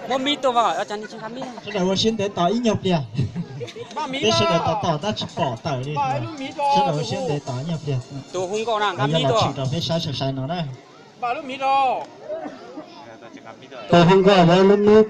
Muab mib tuaj os, sawv daws ua siab ntev tos ib nyuag pliag. Peb sawv daws tos tos tab tsis pom tawm li. Sawv daws ua siab ntev tos ib nyuag pliag. Tus hu nkauj na, nqa mib tuaj. Tsim rau peb saib sai sai no na. Tus hu nkauj lawv lub mib.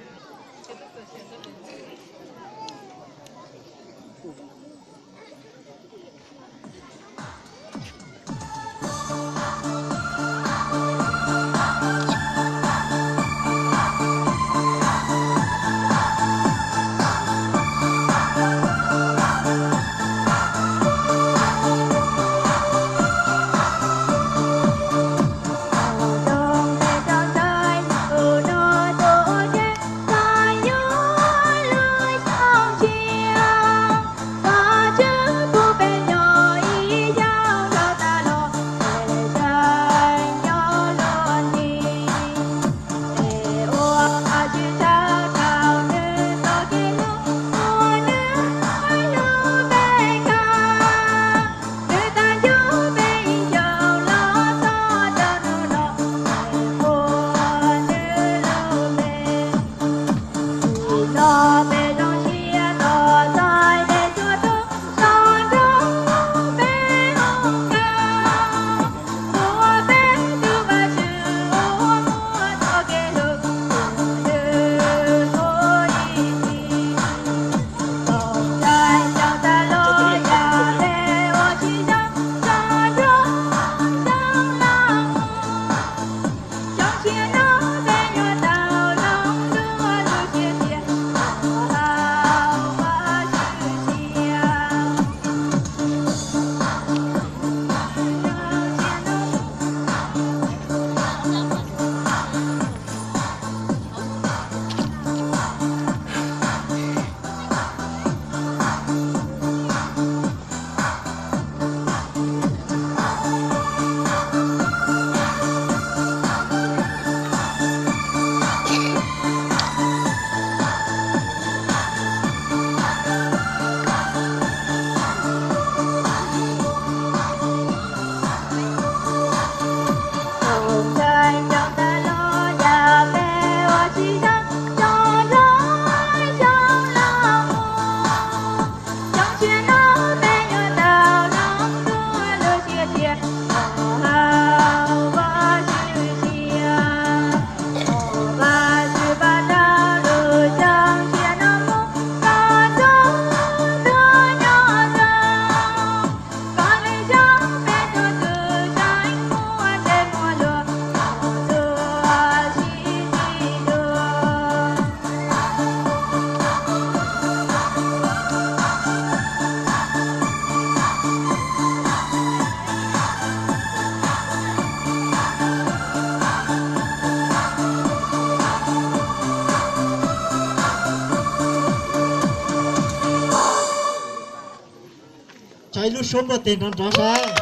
Tsa ib lub suab npuaj teg nrov nrov saib.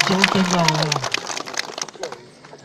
Zoo kawg nkaus.